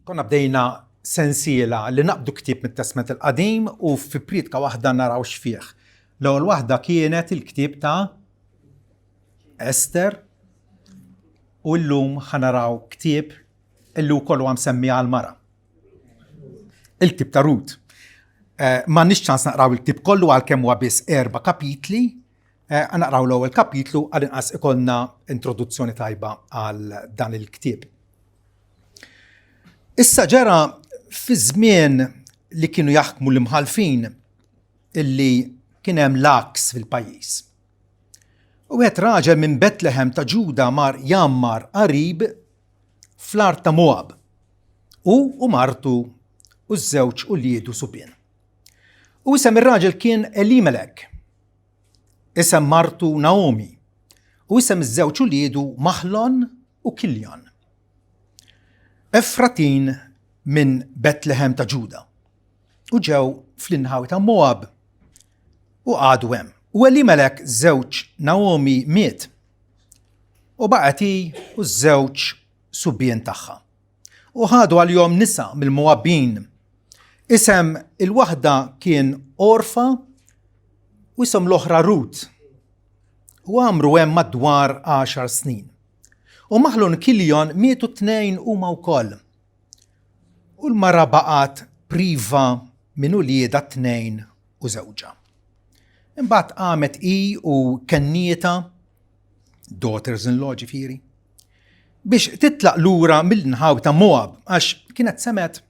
Konna bdejna sensiela li naqbdu ktieb mit-Testment il-Qadim u fi priedka waħda naraw x'fih. L-ewwel waħda kienet il-ktieb ta' Ester u llum ħa naraw ktieb illi wkoll huwa msemmi għal mara. Il-ktieb ta' Rut. Eh, ma nix ċans naqraw il-ktieb kollu għalkemm huwa biss erba' kapitli, eh, naqraw l-ewwel kapitlu għal inqas ikollna introduzzjoni tajba għal dan il-ktieb. Issa ġara fi żmien li kienu jaħkmu l-imħalfin illi kien hemm l-għaks fil-pajjiż. U wieħed raġel minn Betlehem ta' Ġuda mar jgħammar qarib fl-art ta' Moab, hu u martu u ż-żewġ uliedu subien. U isem ir-raġel kien Elimelek, isem martu Naomi, u isem iż-żewġ uliedu Maħlon u Kiljon. Efratin minn Betlehem ta' Ġuda. U ġew fl-inħawi ta' Moab u qagħdu hemm. U Elimelek żewġ Naomi miet. U baqgħet hi u ż-żewġ subien tagħha. U ħadu għalihom nisa mill-Moabin. Isem il-waħda kien Orfa u isem l-oħra Rut. U għamru hemm madwar għaxar snin. U Maħlon Kiljon mietu t-tnejn huma wkoll. U l-mara baqgħet priva minn uliedha t-tnejn u żewġha. Imbagħad qamet hi u kennietha, daughters-in-law ġifieri, biex titlaq lura mill-inħawi ta' Moab, għax kienet semgħet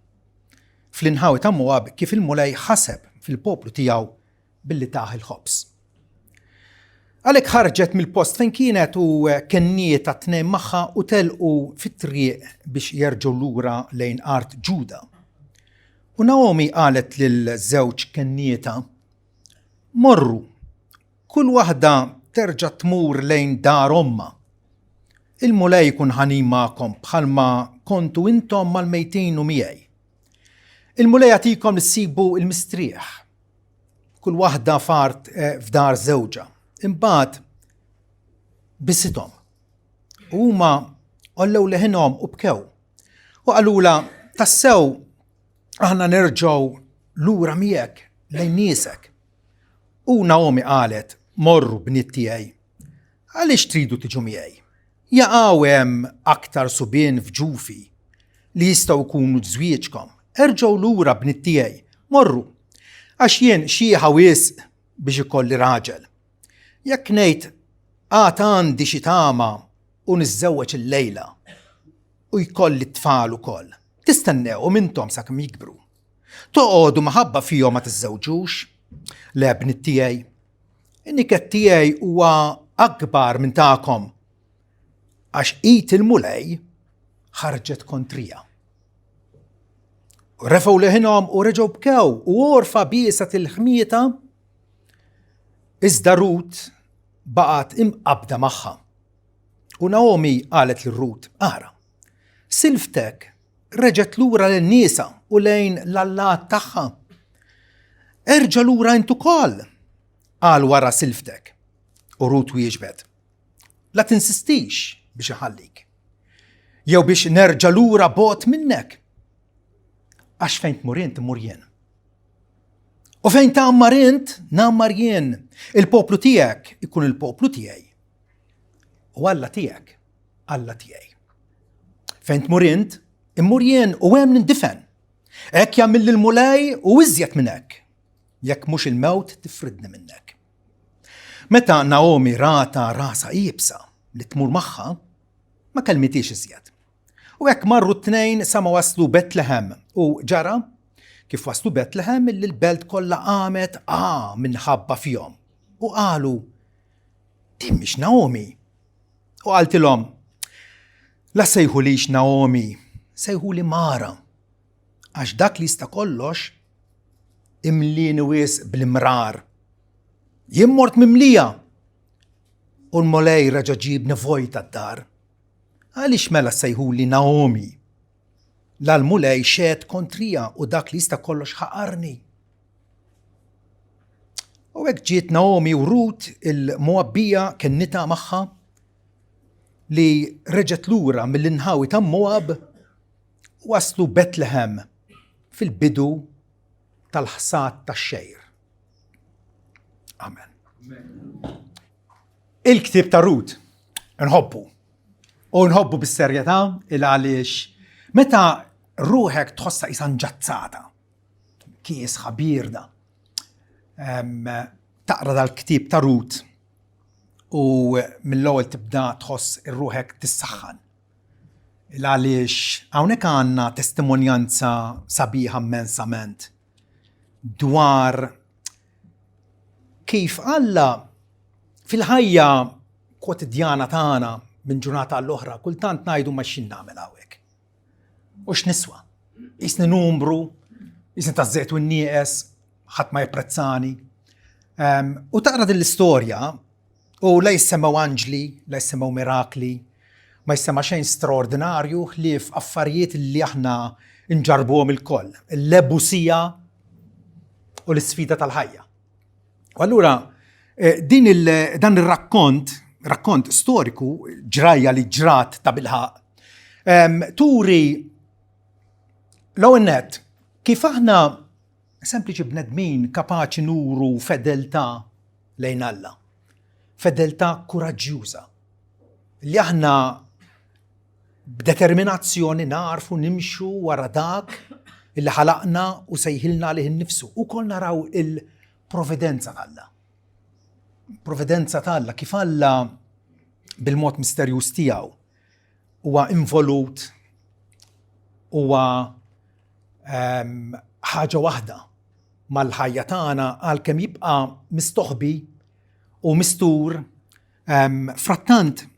fl-inħawi ta' Moab kif il-Mulej ħaseb fil-poplu tiegħu billi tah il-ħobż. Għalhekk ħarġet mill-post fejn kienet u kennietha t-tnejn magħha u telqu fit-triq biex jerġgħu lura lejn art Ġuda. U Naomi qalet lil żewġ kennietha, Morru, kull waħda terġa' tmur lejn dar ommha. Il-Mulej ikun ħanin magħkom bħalma kontu intom mal-mejtin u miegħi. Il-Mulej jagħtikom li ssibu l-mistrieħ kull waħda f'art eh, f'dar żewġha. Imbagħad bisithom. U huma għollew leħinhom u bkew. U qalula tassew aħna nerġgħu lura miegħek lejn niesek. U Naomi qalet, morru bniet tiegħi. Għaliex tridu tiġu miegħi? Jaqaw hemm aktar subien f'ġufi li jistgħu jkunu żwieġkom. Erġgħu lura bniet tiegħi, morru, għax jien xieħa wisq biex ikolli raġel. Jekk ngħid għad għandi xi tama u niżżewweġ illejla u jkolli t-tfal ukoll, tistennewhom intom sakemm jikbru. Toqogħdu maħabba fihom ma tiżżewġux? Le bniet tiegħi, in-niket tiegħi huwa akbar minn tagħkom għax id il-Mulej ħarġet kontrija. Refgħu leħinhom u reġgħu bkew u Orfa bieset il-ħmieta iżda Rut baqgħet imqabda magħha. U Naomi qalet lil Rut, ara, silftek reġgħet lura lil niesha u lejn l-allat tagħha. Erġa' lura int ukoll, qal wara silftek. U Rut wieġbet, La tinsistix biex iħallik. Jew biex nerġa' lura bogħod minnek. Għax fejn tmur int immur jien. U fejn tgħammar int, ngħammar jien. Il-poplu tiegħek ikun il-poplu tiegħi. U Alla tiegħek, Alla tiegħi. Fejn tmur int, immur jien u hemm nindifen. Hekk jagħmel l-Mulej u iżjed minn hekk. Jekk mhux il-mewt tifridni minnek. Meta Naomi rata rasha iebsa li tmur magħha, ma kellmitiex iżjed. U hekk marru t-tnejn sa ma waslu Betlehem u ġara kif waslu Betlehem illi l-belt kollha qamet a minħabba fihom u qalu din mhix Naomi. U qaltilhom la sejħulix Naomi, sejħuli Mara, għax dak li jista' kollox imlieni wisq bl-imrar. Jien mort mimlija u l-Mulej reġa' ġiebni vojta d-dar. Għaliex mela ssejħuli Naomi? La l-Mulej xehed kontrija u dak li jista' kollox ħaqarni. U hekk ġiet Naomi u Rut il-Moabbija kennita magħha li reġgħet lura mill-inħawi ta' Moab. U waslu Betlehem fil-bidu tal-ħsad tax-xgħir. Amen. Il-ktieb ta' Rut nħobbu. U nħobbu bis-serjetà il għaliex meta ruħek tħossha qisha nġazzata, kiesħa bierda, taqra dal-ktieb ta' Rut u mill-ewwel tibda tħoss ir-ruħek tissaħħan. L-għaliex hawnhekk għandna testimonjanza sabiħa immensament dwar kif Alla fil-ħajja kwotidjana tagħna minn ġurnata għall-oħra kultant ngħidu ma x'in nagħmel hawnhekk. U x'niswa? Isni numru, isni taż-żejt u n-nieqes, ħadd ma japprezzani. Ehm, u taqra din l-istorja u la jissemgħu anġli, la jissemgħu mirakli, ma jissema xejn straordinarju ħlief affarijiet li aħna nġarbuhom il-koll. L-ebusija u l-isfida tal-ħajja. U allura eh, din il, dan ir-rakkont, rakkont storiku, ġrajja li ġrat ta' bilħaq, ehm, turi l-ewwel nett kif aħna sempliċi bnedmin kapaċi nuru fedeltà lejn Alla. Fedeltà kuraġġjuża. Li aħna b'determinazzjoni narfu nimxu wara dak illi ħalaqna u sejħilna għalih innifsu. U kol naraw il-providenza t'Alla. Providenza t'Alla, kif Alla bil-mod misterjuż tiegħu huwa involut huwa ehm, ħaġa waħda mal-ħajja tagħna għalkemm jibqa' mistoħbi u mistur ehm, frattant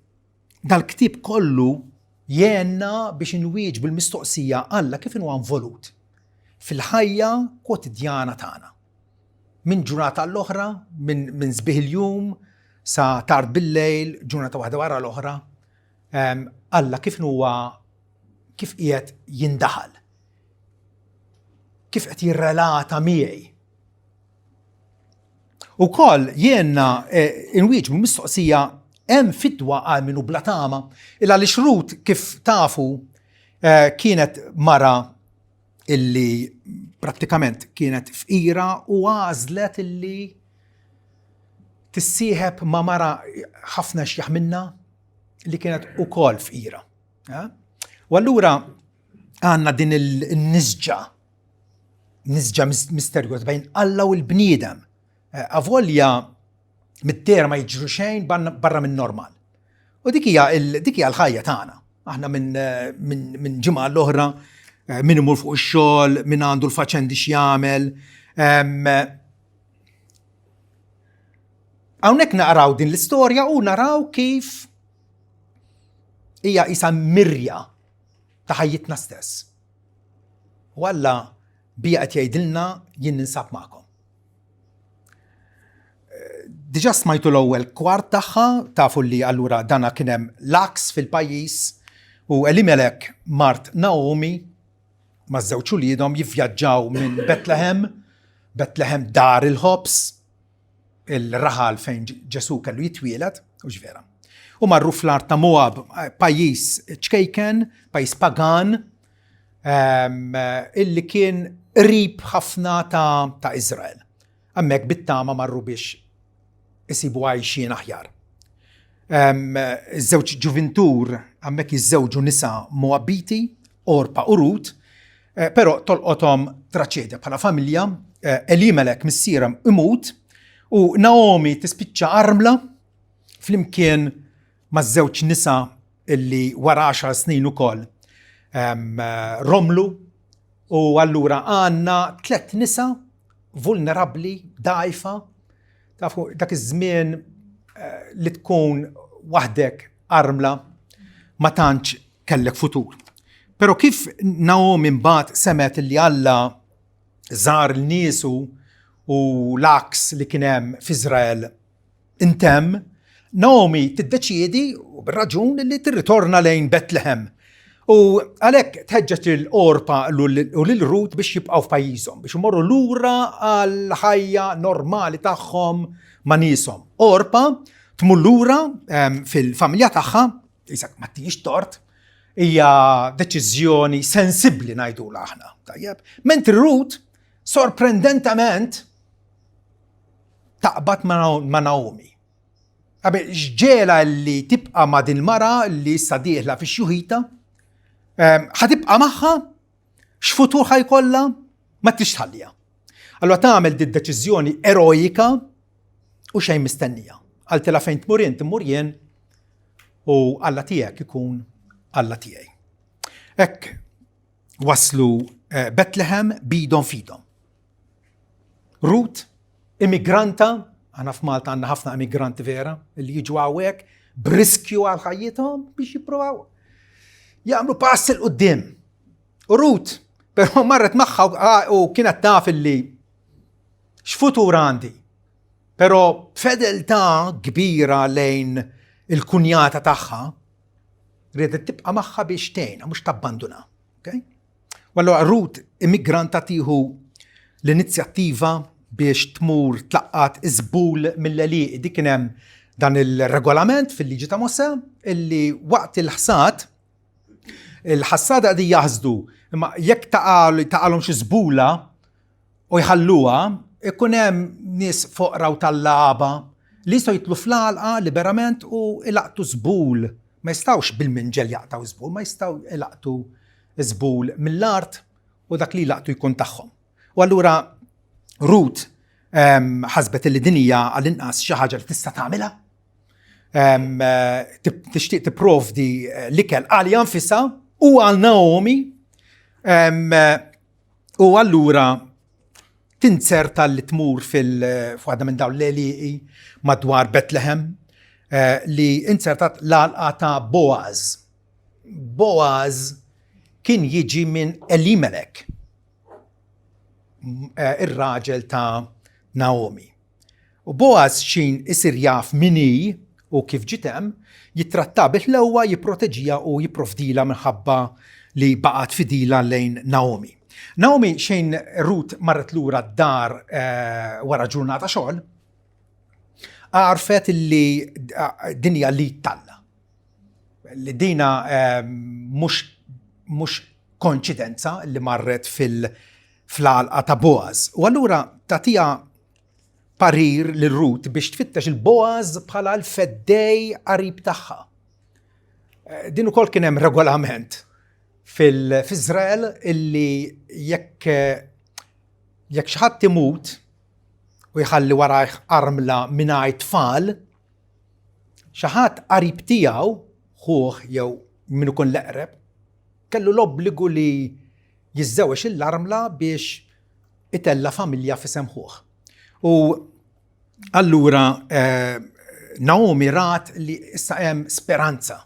Dal-ktieb kollu jgħinna biex inwieġbu l-mistoqsija Alla kif inhuwa involut fil-ħajja kwotidjana tagħna. Minn ġurnata għall-oħra, minn min sbieħ il-jum sa tard bil-lejl, ġurnata waħda wara l-oħra, ehm, Alla kif huwa kif qiegħed jindaħal. Kif qed jirrelata miegħi Ukoll jgħinna eh, inwieġbu mistoqsija hemm fidwa għal min hu bla tama. Il għaliex Rut kif tafu eh, kienet mara illi prattikament kienet fqira u għażlet illi tissieħeb ma' mara ħafna xjaħ minna li kienet ukoll fqira. Eh? U allura għandna din il-nisġa nisġa misterjuż bejn Alla u l-bniedem. Eh, avolja mid-dehra ma jiġru xejn barra minn normal. U dik hija dik hija l-ħajja tagħna. Aħna minn eh, min, min ġimgħa l-oħra eh, min imur fuq ix-xogħol, min għandu l-faċendi x'jagħmel. Hawnhekk naqraw din l-istorja u naraw kif hija isa mirja ta' ħajjitna stess. U Alla bija qed jgħidilna jien ninsab magħkom. Diġà smajtu l-ewwel kwart tagħha, tafu li allura dana kien hemm l-aks fil-pajjiż u Elimelek mart Naomi ma' żewġ uliedhom jivvjaġġaw minn Betlehem, Betlehem dar il-ħobż, il-raħal fejn Ġesù kellu jitwieled, u vera. U marru fl-art ta' Moab, pajjiż ċkejken, pajjiż pagan, ehm, illi kien qrib ħafna ta', ta Izrael. Hemmhekk bit-tama marru biex isibu għajxien aħjar. Ehm, iż-żewġ ġuvintur hemmhekk jiżżewġu nisa Moabiti, Orpa u Rut, eh, però tolqothom traċedja bħala familja, eh, Elimelek missierhom imut u Naomi tispiċċa armla flimkien maż-żewġ nisa illi wara 10 snin ukoll ehm, romlu u allura għandna tlett nisa vulnerabbli, dgħajfa, tafu dak iż-żmien eh, li tkun waħdek armla ma tantx kellek futur. Però kif Naomi mbagħad semet li Alla żar l-niesu u l-aks li kien hemm f'Iżrael intemm, Naomi tiddeċiedi, u bir-raġun, li tirritorna lejn Betlehem. U għalhekk tħeġġeġ lil Orpa u lil Rut biex jibqgħu f'pajjiżhom, biex imorru lura għall-ħajja normali tagħhom ma' nieshom. Orpa tmur lura ehm, fil-familja tagħha, isak ma tix tort, Hija deċiżjoni sensibbli ngħidulha aħna. Tajjeb. Mentri Rut sorprendentament taqbad ma' Naomi. Għabe, xġela li tibqa ma' din mara li issa dieħla fi xjuħita, ehm, ħatibqa magħha, x'futur ħajkollha, ma tix tħallija. Allora tagħmel di deċiżjoni erojika u xejn mistennija. Għaltila fejn tmur int immur jien u Alla tiegħek ikun Alla tiegħi. Hekk waslu eh, Betlehem bidhom fidhom. Rut, immigranta, għana f'Malta għandna ħafna immigranti vera, li jiġu hawnhekk b'riskju għal ħajjithom biex jippruvaw jagħmlu pass il qudiem U Rut, però marret magħha u kienet taf illi x'futur għandi. Però b'fedeltà kbira lejn il-kunjata tagħha, riedet tibqa' magħha biex tgħinha, mhux tabbanduna. Okay? U allura Rut immigranta tieħu l-inizjattiva biex tmur tlaqqat iżbul mill-għelieqi. Dik kien hemm dan il-regolament fil-liġi ta' Mosè illi waqt il-ħsad il-ħassada qegħdin jaħsdu, imma jekk taqalhom xi żbula u jħalluha, ikun hemm nies foqra u tal-lagħba li jistgħu jitlu fl-għalqa liberament u ilaqtu żbul. Ma jistgħux bil-minġel jaqtgħu żbul, ma jistgħu ilaqtu żbul mill-art u dak li jlaqtu jkun tagħhom. U allura Rut ehm, ħasbet li din hija għall-inqas xi ħaġa li tista' tagħmilha. Ehm, tixtieq tipprovdi eh, l-ikel għalija nfisha u għal Naomi ehm, u allura tinzerta li tmur fil-waħda minn dawn l-għelieqi madwar Bethlehem eh, li inzertat l-għalqa ta' Boaz. Boaz kien jiġi minn Elimelek, eh, ir-raġel ta' Naomi. U Boaz xin isir jaf min hi u kif ġiet hemm, jittrattha bi ħlewwa, jipproteġiha u jipprovdilha minħabba li baqgħet fidila lejn Naomi. Naomi xejn Rut marret lura d-dar eh, wara ġurnata xogħol, għarfet li eh, din hija li talla. Li dina eh, mhux mhux konċidenza li marret fil fl-għalqa ta' Boaz. U allura tagħtiha parir lil Rut biex tfittex il-Boaz bħala l-feddej qarib tagħha. Eh, din ukoll kien hemm regolament fil-Izrael illi jekk jekk xi ħadd imut u jħalli warajh armla mingħajr tfal, xi ħadd qarib tiegħu, ħuh jew min ikun l-eqreb, kellu l-obbligu li jiżżewweġ l-armla biex itella' familja f'isem ħuh. U allura eh, Naomi rat li issa hemm speranza,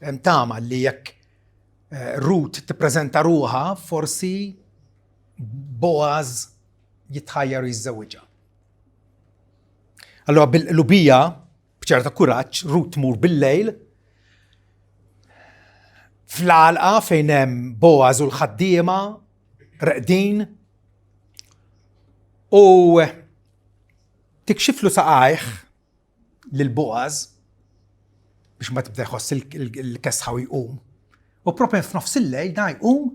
hemm tama li jekk eh, Rut tippreżenta ruħha forsi Boaz jitħajjar u jiżżewwiġha. Allora bil-qlubija, b'ċerta kuraġġ, Rut tmur bil-lejl fl-għalqa fejn hemm Boaz u l-ħaddiema reqdin u tikxiflu saqajh lil Boaz biex ma tibda jħoss il-kesħa u jqum. U propju f'nofs il-lejl da jqum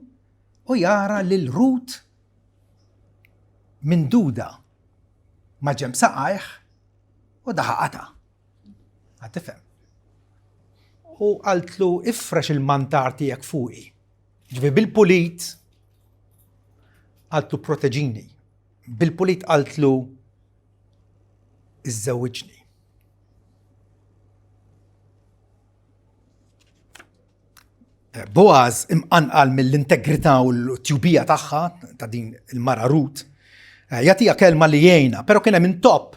u jara lil Rut minn duda ma ġem saqajh u daħa qata. Għad tifhem. U qaltlu ifrex il-mantar tiegħek fuqi. Ġifi bil-pulit qaltlu proteġini. Bil-pulit qaltlu iżżewwiġni. Eh, Boaz imqanqal mill-integrità u l-tjubija tagħha ta' din il-mara Rut, eh, jagħtiha kelma li jgħinha, però kien hemm intopp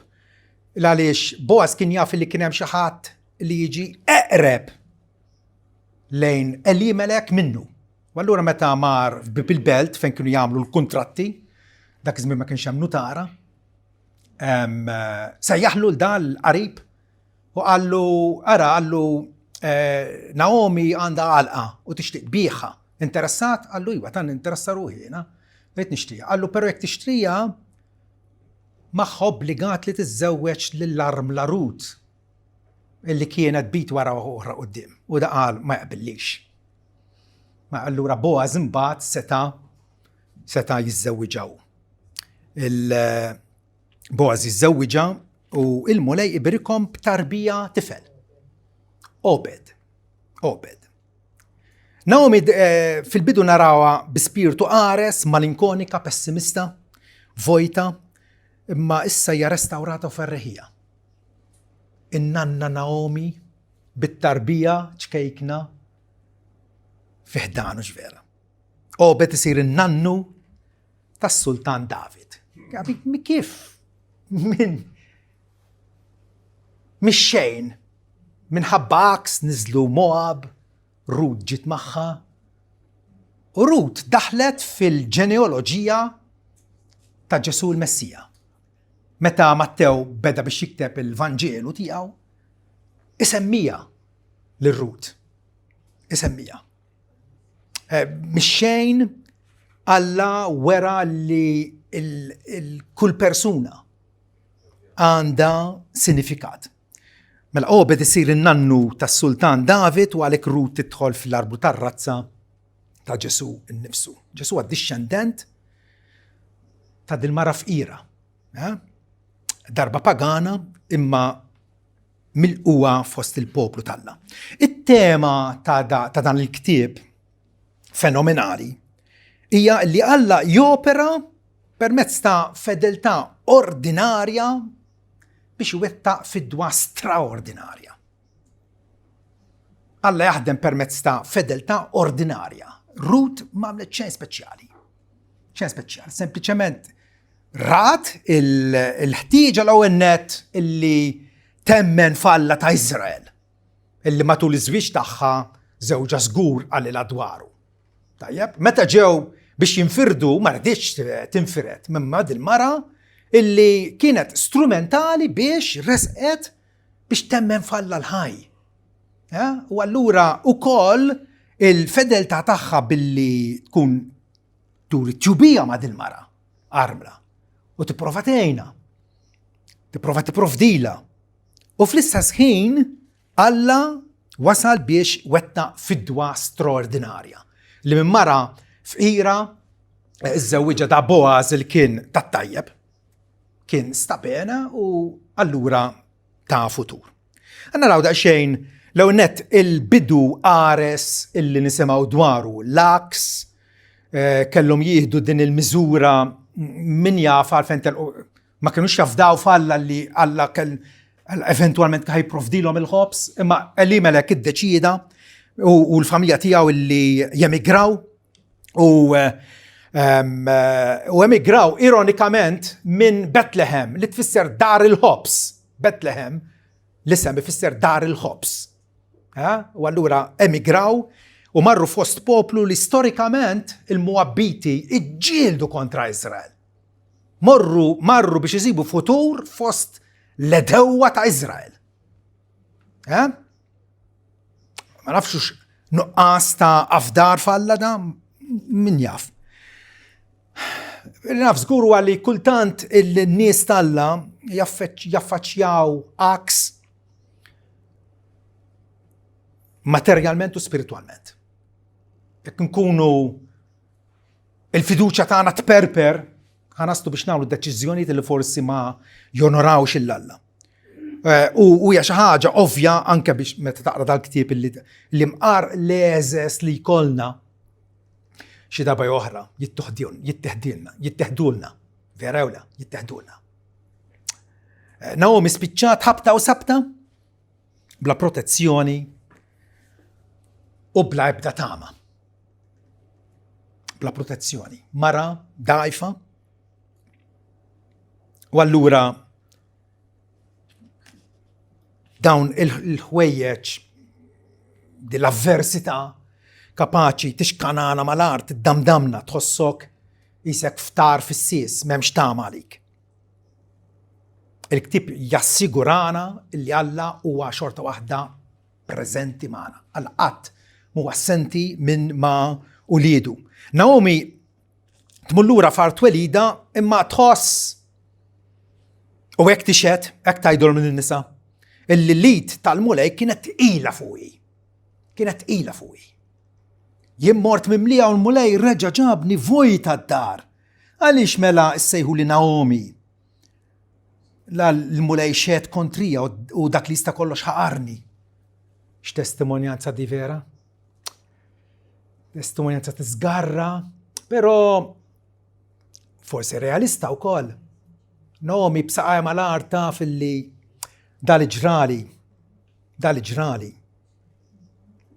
għaliex Boaz kien jaf li kien hemm xi ħadd li jiġi eqreb lejn Elimelek minnu. U allura meta mar f'bib il-belt fejn kienu jagħmlu l-kuntratti, dak iż-żmien ma kienx hemm nutara, sejjaħlu l dan l-qarib u qallu ara qallu eh, Naomi għandha għalqa u tixtieq biħa. Interessat? Qallu iva, tan interessa ruħi jiena. Rrid nixtrija. Qallu però jekk tixtrija magħha obbligat li tiżżewweġ lill-armla Rut illi kienet bit wara oħra quddiem. U da qal ma jaqbillix. Ma allura Boaz imbagħad seta' seta' jiżżewwiġha hu. Il-Boaz jiżżewwiġha u il-Mulej iberikhom b'tarbija tifel. Obed. Obed. Naomi eh, fil-bidu narawha bi spirtu qares, malinkonika, pessimista, vojta, imma issa hija restawrata u ferreħija. In-nanna Naomi bit-tarbija ċkejkna fi ħdanu x'vera. Obed isir in-nannu tas-sultan David. Kif? Min? Mix-xejn, minħabba għaks niżlu Moab, Rut ġiet magħha. U Rut daħlet fil-ġeneoloġija ta' Ġesù l-Messija. Meta Mattew beda biex jikteb il-Vanġelu tiegħu, isemmija lil Rut. Isemmija. Eh, mix-xejn Alla wera li kull persuna għandha sinifikat. Mela Obed isir in-nannu tas-sultan David u għalhekk Rut tidħol fl-arblu tar-razza ta' Ġesu nnifsu. Ġesu għad dixxendent ta' dil-mara fqira. Eh? Darba pagana imma milquha fost il-poplu t'Alla. It-tema ta', da, ta dan il-ktieb fenomenali hija li Alla jopera permezz ta' fedeltà ordinarja biex iwettaq fidwa straordinarja. Alla jaħdem permezz ta' fedeltà ordinarja. Rut ma għamlet xejn speċjali. Xejn speċjali, sempliċement rat il-ħtieġa l-ewwel nett illi temmen f'Alla ta' Iżrael, illi matul iż-żwieġ tagħha żewġha żgur qalilha dwaru. Tajjeb, meta ġew biex jinfirdu ma rridx tinfired minn ma dil-mara illi kienet strumentali biex resqet biex temmen f'Alla l-ħaj. Eh? U allura ukoll il-fedeltà tagħha billi tkun turi tjubija ma' dil-mara armla u tipprova tgħinha, tipprova tipprovdila. U fl-istess ħin Alla wasal biex wettaq fidwa straordinarja li minn mara fqira eh, iżżewwiġha da Boaz il kien tat-tajjeb, kien stabena u allura ta' futur. Għanna naraw daqsxejn l net il-bidu qares illi nisimgħu dwaru l-aks eh, kellhom jieħdu din il-miżura min jaf għalfejn telqu ma kinux jafdaw f'Alla li Alla kell eventualment kħaj provdilhom il-ħobs, imma Elimelek iddeċieda u l-familja tiegħu illi jemigraw u eh, u emigraw ironikament minn Bethlehem li tfisser dar il-ħobs. Bethlehem l-isem ifisser dar il-ħobs. U allura emigraw u marru fost poplu li storikament il-Muabbiti iġġieldu kontra Izrael. Morru marru biex isibu futur fost l-edewwa ta' Izrael. Ma nafx nuqqas ta' afdar f'Alla da min jaf. Naf żgur huwa li kultant il-nies t'Alla jaffaċċjaw għaks materjalment u spiritwalment. Jekk nkunu il-fiduċja tagħna tperper, ħanastu biex nagħmlu deċiżjonijiet li forsi ma jonorawx il-Alla. Eh, u hija xi ħaġa ovvja anke biex meta taqra dal-ktieb li mqar l-eżes li jkollna xi darba oħra jitteħdilna, jitteħdulna, vera jew le, jitteħdulna. Eh, Naomi spiċċat ħabta u sabta bla protezzjoni u bla ebda tama. Bla protezzjoni. Mara dajfa. U allura dawn il-ħwejjeġ din l-avversità kapaċi tixkanana mal-art, damdamna, tħossok jisek ftar fis-sis, m'hemmx tama għalik. Il-ktib jassigurana li Alla huwa xorta waħda preżenti magħna. Alla qatt mhu assenti minn ma' uliedu. Naomi tmur lura f'art twelida imma tħoss u hekk tixhed, hekk tgħidulhom lin-nisa, illi l-id tal-Mulej kienet tqila fuqi. Kienet tqila fuqi. Jien mort mimlija u l-Mulej reġa' ġabni vojta d-dar. Għaliex mela ssejħuli Naomi? La l-Mulej xehed kontrija u dak li jista' kollox ħaqarni. X'testimonjanza di vera? Testimonjanza tisgarra, però forsi realista wkoll. Naomi b'saqajha mal-art taf illi dal-ġrali, dal-ġrali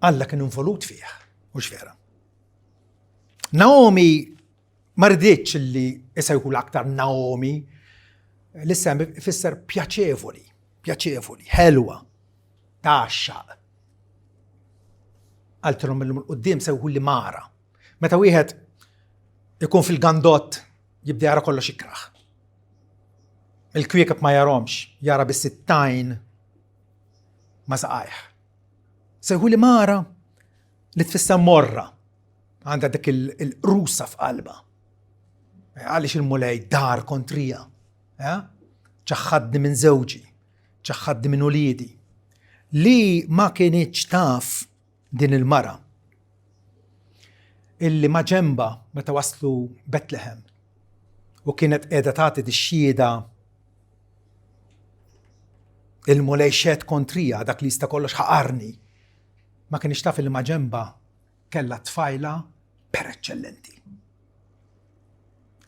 Alla kien involut fih, mhux vera. Naomi ma rriditx li isejħu l-aktar Naomi, l-isem ifisser pjaċevoli, pjaċevoli, ħelwa, taxxaq. Għaltilhom illum il-qudiem sejħu li Mara. Meta wieħed ikun fil-gandott jibda jara kollox ikraħ. Il-kwiekeb ma jarhomx, jara biss it-tajn ma' saqajh. Sejħu li mara li tfisser morra għandha dik il-qrusa f'qalba. Eh, għaliex il-mulej dar kontrija. Eh? ċaħħadni minn żewġi, ċaħħadni minn uliedi. Li ma kienieċ taf din il-mara illi ma ġemba meta waslu Betlehem u kienet qiegħda tagħti dix-xhieda Il-Mulej xehed kontrija dak li jista' kollox ħaqarni. Ma kienx taf li maġenba kellha tfajla per eċċellenti.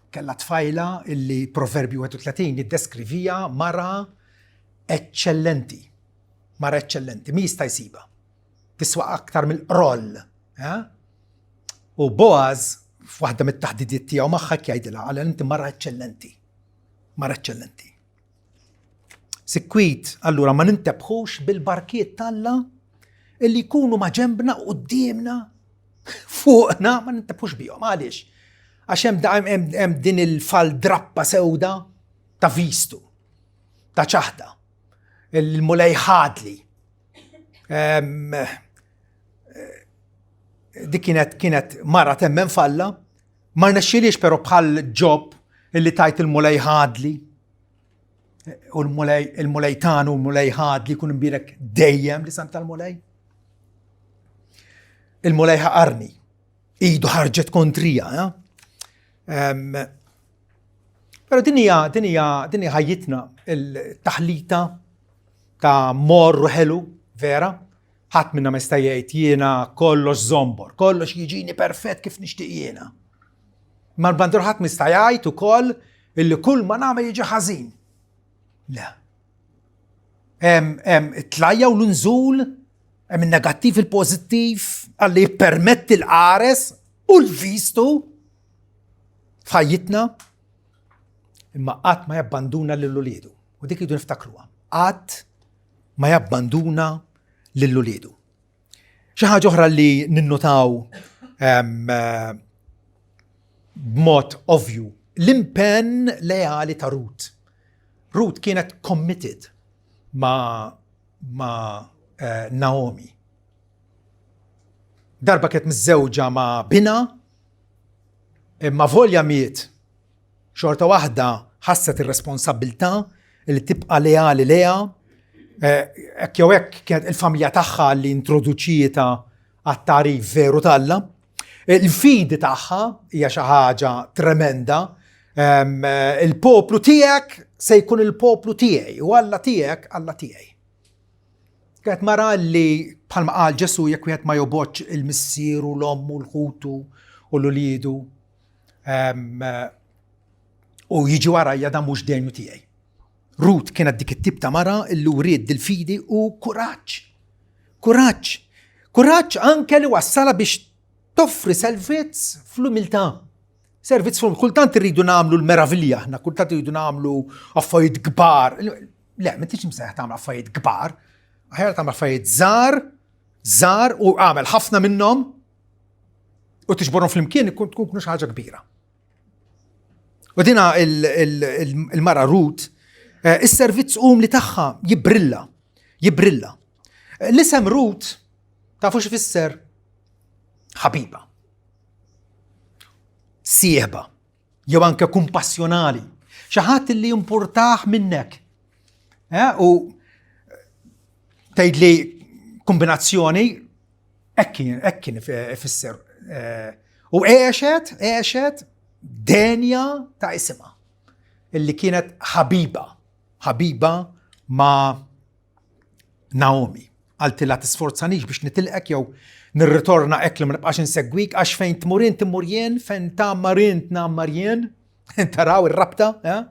Kellha tfajla illi Proverbju 31 jiddeskrivija mara eċċellenti. Mara eċċellenti, mi jista' jsibha. Tiswa aktar mill-qroll. Eh? U Boaz f'waħda mit-taħdidiet tiegħu magħha jgħidilha għal inti mara eċċellenti. Mara eċċellenti. Sikwit, allura ma nintebħux bil-barkiet t'Alla illi jkunu ma ġembna qudiemna fuqna ma nintebħux bihom. Għaliex? Għax hemm hemm din il-fal drappa sewda ta' vistu, ta' ċaħda, il-mulej ħadli. Eh, dik kienet kienet mara temmen falla, Ma rnexxilix però bħal Ġob illi tajt il-Mulej ħadli. U l-Mulej il-Mulej tagħna u l-Mulej ħadli jkun imbierek dejjem li sam tal-Mulej. Il-Mulej ħaqarni. Idu ħarġet kontrija. Eh? Però din hija din hija din hija ħajjitna il-taħlita ta' morru ħelu vera Ħadd minna ma jista' jgħid jiena kollox żombor, kollox jiġini perfett kif nixtieq jiena. Ma l-bandur ħadd ma jista' jgħid ukoll illi kull ma nagħmel jiġi ħażin. Le. Hemm it-tlajja u l-nżul, hemm in-negattiv il-pożittiv, għalli jippermetti l-qares u l-vistu f'ħajjitna imma qatt ma jabbanduna lil uliedu. U dik idu niftakruha. Qatt ma jabbanduna lil uliedu. Xi ħaġa oħra li ninnotaw ehm, b'mod ovvju, l-impenn leali ta' Ruth. Ruth kienet committed ma, ma eh, Naomi. Darba kienet miżżewġa ma' bina, imma volja miet Xorta waħda ħasset ir-responsabbiltà li tibqa' leali lejha, eh, hekk jew hekk kienet il-familja tagħha li introduċietha għat-tagħrif veru t'Alla. Il-fidi tagħha hija xi ħaġa tremenda. Eh, il-poplu tiegħek se jkun il-poplu tiegħi u Alla tiegħek Alla tiegħi. Kienet mara li bħalma qal Ġesu jekk wieħed ma jobgħodx il-missieru, l-ommu, l-ħutu u l-uliedu, U jiġi warajja dan mhux denju tiegħi. Rut kienet dik it-tip ta' mara illi wriet dil-fidi u kuraġġ. Kuraġġ. Kuraġġ anke li wassala biex toffri servizz fl-umiltà. Servizz fl Kultant irridu nagħmlu l-meravilja aħna, kultant irridu nagħmlu affarijiet kbar. Le, m'intix imsejħ tagħmel affarijiet kbar. Aħjar tagħmel affarijiet żgħar, żgħar u għamel ħafna minnhom u tiġborhom flimkien ikun tkun xi ħaġa kbira. U dina il-mara Rut, eh, is-servizz umli tagħha jibrilla, jibrilla. L-isem Rut tafu x'ifisser ħabiba. Sieħba, jew anke kumpassjonali. Xi ħadd li jimpurtah minnek. Eh, u tgħidli kombinazzjoni Hekk kien, hekk kien ifisser. Eh, u għexet, għexet denja ta' isimha illi kienet ħabiba, ħabiba ma' Naomi. Qaltilha tisforzanix biex nitilqek jew nirritorna hekk li ma nibqax insegwik għax fejn tmur int immur jien, fejn tgħammar int ngħammar jien. Taraw ir-rabta, eh?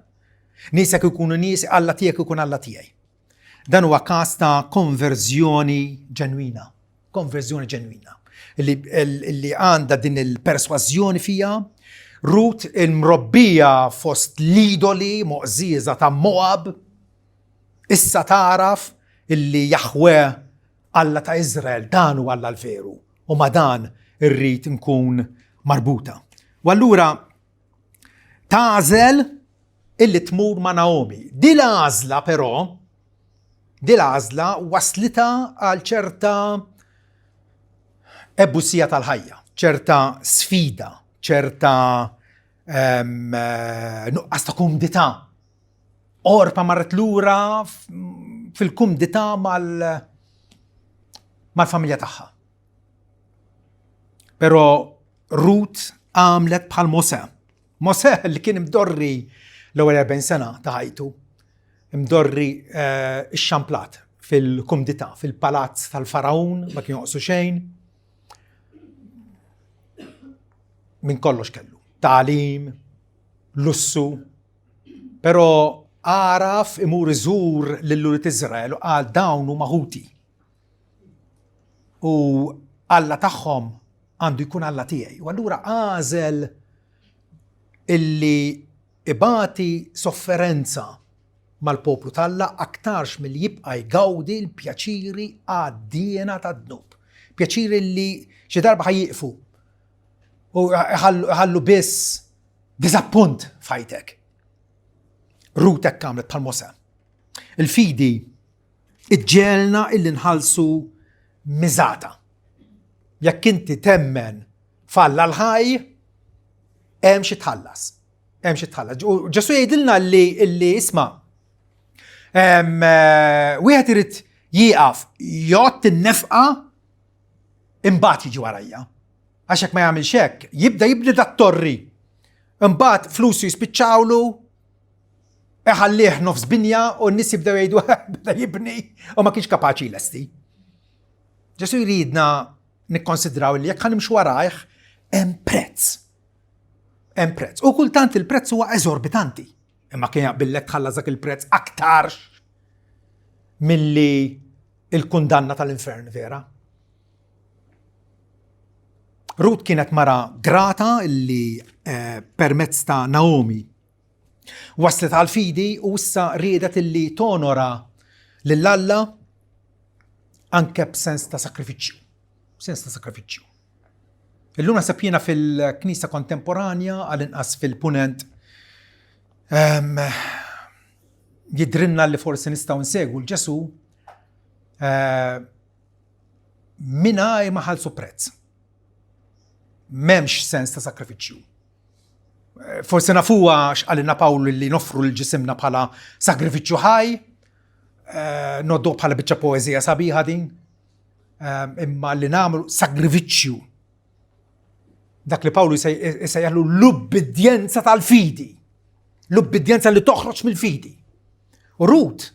Niesek ikunu nies, Alla tiegħek ikun Alla tiegħi. Dan huwa każ ta' konverżjoni ġenwina. Konverżjoni ġenwina. Li għandha din il-persważjoni fija, Rut il-mrobbija fost l-idoli moqżieża ta' Moab, Issa tagħraf illi Jaħwè, Alla ta' Iżrael, dan hu Alla l-veru, u ma' dan irrid nkun marbuta. U allura tagħżel illi tmur ma' Naomi. Di l-għażla però, di l-għażla waslitha għal ċerta ebusija tal-ħajja, ċerta sfida, ċerta ehm, nuqqas ta' kumdità Orpa marret lura fil-kumdità mal-familja tagħha. Però Rut għamlet bħal Mosè. Mosè li kien imdorri l-ewwel 40 sena ta' ħajtu, imdorri eh, ix-xamplat fil-kumdità, fil-palazz tal-Faraun, ma kien joqsu xejn. Min kollox kellu. Talim, lussu, Però għaraf imur iżur lil ulied Iżrael u qal dawn huma ħuti. U Alla tagħhom għandu jkun Alla tiegħi. U allura għażel illi ibati sofferenza mal-poplu t'Alla aktarx milli jibqa' jgawdi l-pjaċiri għaddiena tad-dnub. Pjaċiri li xi darba ħa jieqfu u ħallu biss Diżappunt f'ħajtek. Rut hekk għamlet bħal Mosè. Il-fidi iġġelna illi nħallsu miżata. Jekk inti temmen f'Alla l-ħaj, hemm xi tħallas. Hemm xi tħallas. U Ġesu jgħidilna li illi isma' eh, wieħed irid jieqaf jgħott in-nefqa imbagħad jiġi warajja. Għax jekk ma jagħmilx hekk, jibda jibni dat-torri. Imbagħad flusu jispiċċawlu, iħallih nofs binja u n-nies jibdew jgħidu beda jibni u ma kienx kapaċi lesti. Ġesu jridna nikkonsidraw li jekk ħanimxu warajh hemm prezz. Hemm prezz. U kultant il-prezz huwa eżorbitanti. Imma kien jaqbillek tħallas dak il-prezz aktarx milli il-kundanna tal-infern vera. Rut kienet mara grata li eh, permezz ta' Naomi waslet għal fidi u issa riedet illi tonora lil Alla anke b'sens ta' sakrifiċċju. Sens ta' sakrifiċċju. Illum naħseb jiena fil-Knisja kontemporanja għal-inqas fil-punent ehm, jidrinna li forsi nistgħu nsegwu l-Ġesu eh, mingħajr ma ħalsu prezz. M'hemmx sens ta' sakrifiċċju. Eh, forsi nafuha x'qalilna Pawlu li noffru l ġisimna bħala sagrifiċċju ħaj, eh, noddu bħala biċċa poeżija sabiħa din, eh, imma li nagħmlu sagrifiċċju. Dak li Pawlu jsejjaħlu l-ubbidjenza tal-fidi. L-ubbidjenza li toħroġ mill-fidi. U Rut,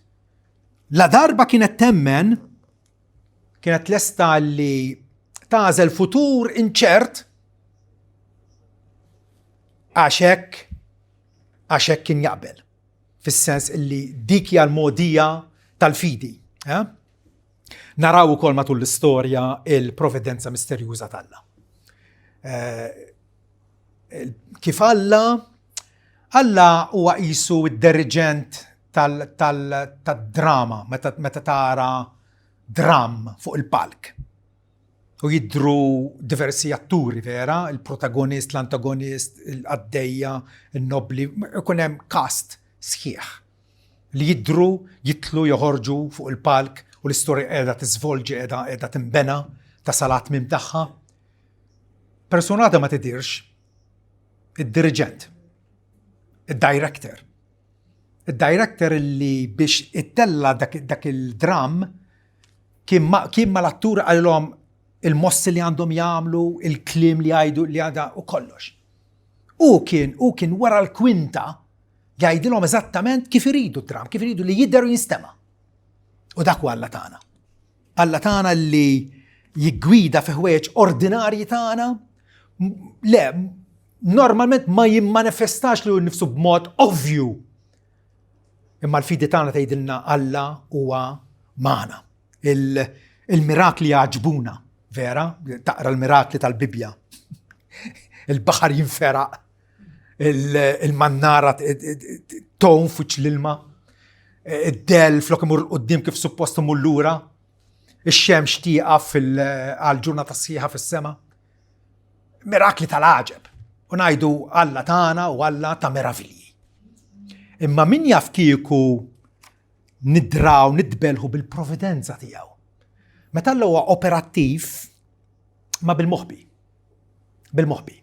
la darba kienet temmen Kienet lesta li tagħżel futur inċert għax hekk għax hekk kien jaqbel. Fis-sens illi dik hija l-mogħdija tal-fidi. Eh? Naraw ukoll matul l-istorja il-providenza misterjuża t'Alla. Eh, kif Alla Alla huwa qisu d-deriġent tad-drama meta tara dram fuq il-palk. U jidhru diversi atturi vera, il-protagonist, l-antagonist, il-qaddejja, il-nobli, ikun hemm cast sħiħ li jidhru, jitlu, joħorġu fuq il-palk u l-istorja qiegħda tiżvolġi, qiegħda qiegħda tinbena tasal għat-tmiem tagħha. Persuna ma tidirx, id-diriġent, id-director. Id-director li biex ittella dak, dak il-dram kien ma, kien mal-attur għalilhom Il-mossi li għandhom jagħmlu, il-kliem li jgħidu li għadha u kollox. U kien, u kien wara l-kwinta jgħidilhom eżattament kif iridu d-dram, kif iridu li jidher u jinstema'. U dak huwa Alla tagħna. Alla tagħna li jiggwida fi ħwejjeġ ordinarji tagħna, le, normalment ma jimmanifestax li nnifsu b'mod ovvju. Imma l-fidi tagħna tgħidilna Alla huwa magħna. Il-mirakli jgħaġbuna, vera, taqra l-mirakli tal-Bibbja. Il-baħar jinferaq, il-mannara tgħum fuq l-ilma, id-del flok imur qudiem kif suppost imur lura, ix-xemx tieqaf għal ġurnata sħiħa fis-sema. Mirakli tal-għaġeb. U ngħidu Alla tagħna u Alla ta' meravilji. Imma min jaf kieku nidraw, nitbelħu bil-providenza tiegħu. Meta Alla huwa operattiv ma bil-moħbi. Bil-moħbi.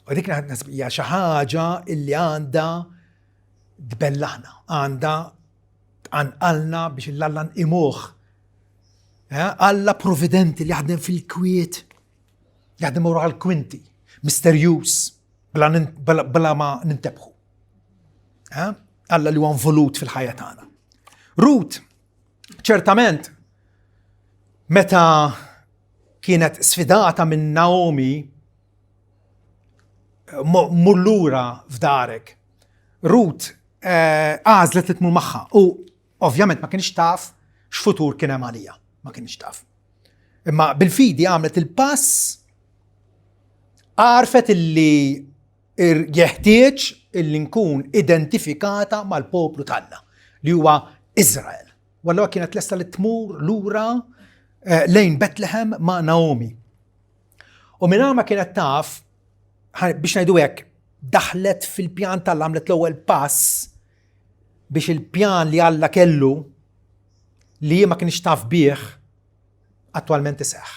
U dik naħseb hija xi ħaġa illi għandha tbellaħna, għandha tqanqalna biex l-Alla nqimuh. Eh, Alla providenti li jaħdem fil-kwiet, jaħdem wara l-kwinti, misterjuż, bla ma nintebħu. Eh, Alla li huwa involut fil-ħajja tagħna. Rut, ċertament, meta kienet sfidata minn Naomi mur lura f'darek. Rut eh, għażlet li tmur magħha u ovvjament ma kienx taf x'futur kien hemm għalija, ma kienx taf. Imma bil-fidi għamlet il-pass għarfet illi jeħtieġ illi nkun identifikata mal-poplu t'Alla li huwa Izrael. U allura kienet lesta li tmur lura eh, lejn Betlehem ma' Naomi. U minn ma kienet taf, biex ngħidu hekk, daħlet fil-pjan tal għamlet l-ewwel pass biex il-pjan li Alla kellu li ma kienx taf bih attwalment iseħħ.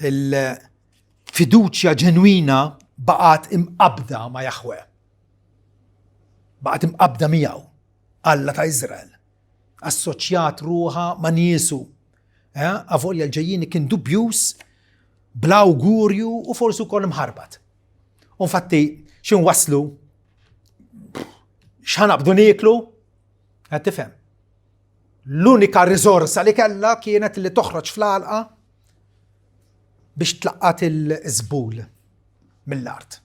Il-fiduċja ġenwina baqgħet imqabda ma' Jahwe. Baqgħet imqabda miegħu. Alla ta' Iżrael, assoċjat ruħha ma' niesu. Eh, avolja l-ġejjieni kien dubjuż, bla awgurju u forsi wkoll imħarbat. U infatti, xi waslu x'ħanabdu nieklu, qed tifhem. L-unika riżorsa li kellha kienet li toħroġ fl-għalqa biex tlaqqat il-żbul mill-art.